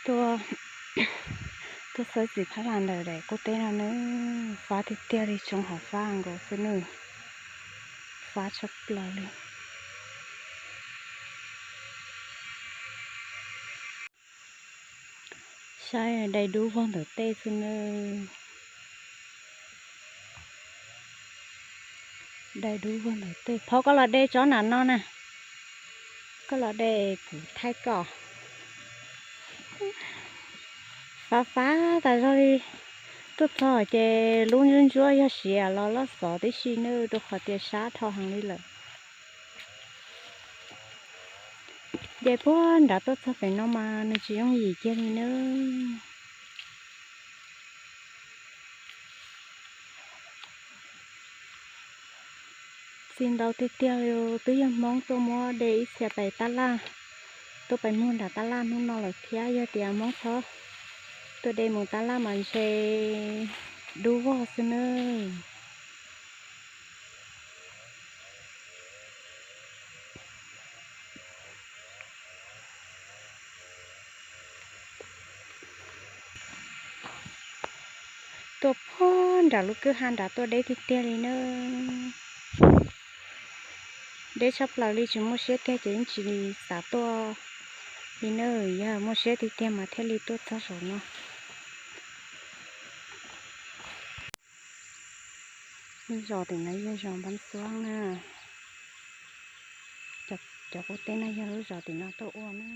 Tuaj, tuaj xawb txiv phab las ntawm daim qub teb no nawb, fab tiag tiag li, tsoo hauv fab nkaus xwb nawb, fab tshaj plaws li. Saib dai dub vog ntawm tej xwb nawb. Dai dub vog ntawm tej. Phob, koj los de tsob nram no na. Koj los de kuv thaij koj. Fab fab tas zog li. Tuaj txog ces lub ntsuab ntsuab yog siav los loj xov tib si nawb, rau qhov tias sab dhau heev li lawm. Ces puag nrad tuaj txog pem no mas nws tsis yooj yim kiag li nawb. Txi ntau tiag tiag li, twb yog Hmoob tuaj muab de ib txhia pais tab laj, tuaj pais muag nram tab laj hnub no lawm thiab. Yog tias Hmoob txhob tuaj de mus tab laj mas ntshe dub vog xwb nawb. Tuaj puag nram lub kwj ha nrad tuaj deb tiag tiag li nawb. Deb tshaj plaws li, tsis muaj siab kiag ces yeej tsis xav tuaj li nawb. Yog muaj siab tiag tiag mas thiaj li tuaj txog saum no. Lub zos tim no yog zos Npab Xuab na. Cov qub teb no yog lub zos tim no tuaj ua na.